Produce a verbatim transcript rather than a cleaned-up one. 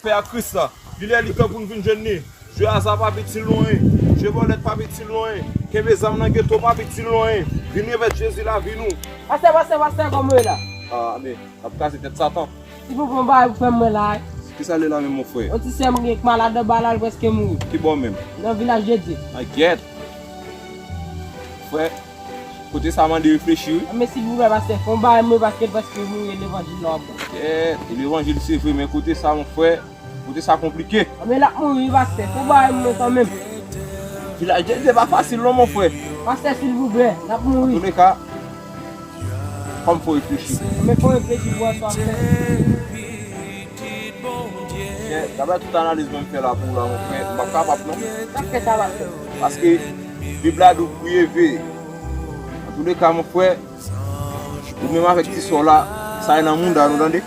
Pè a Kris la. Li lè li tan pou n vin jwenn li. Je aza pa itil nou anyen. Je vòlèt pa itil nou anyen. Kenbe zam nan geto pa itil nou anyen. Vin revèt Jezi lavi nou. Pastè, pastè, pastè, kòman w ye la? Ah, men, ap kraze tèt Satan. Si pou bon bagay pou fè mwen la. Kisa l ye la menm, mon frè? Yon ti sè m gen k malad anba la, l prèske mouri. Ki bò menm? Nan vilaj de Dye. A gyèt. Frè, kote sa mande reflechi, wi. Men silvouplè, pastè, fè yon bagay mwen paske l prèske mouri, levanjil la w ap ban. Kèt, e levanjil se vre, men kote sa, mon frè, kote sa konplike. Men l ap mouri, wi, pastè, fè yon bagay mwen kanmenm. Vilaj de Dye pa fasil non, mon frè. Pastè, silvouplè, l ap mouri. Antouleka, fò m fè w reflechi. Men fè w reflechi pou wè sa w ap fè. Chè, daprè tout analiz mwen m fè la pou w la, mon frè, m p ap kapab non. Sa k fè sa, pastè? Paske Bib la di w priye, veye. Antouleka, mon frè, ou menm avèk ti sè w la, sa e nan mouda nou, tande.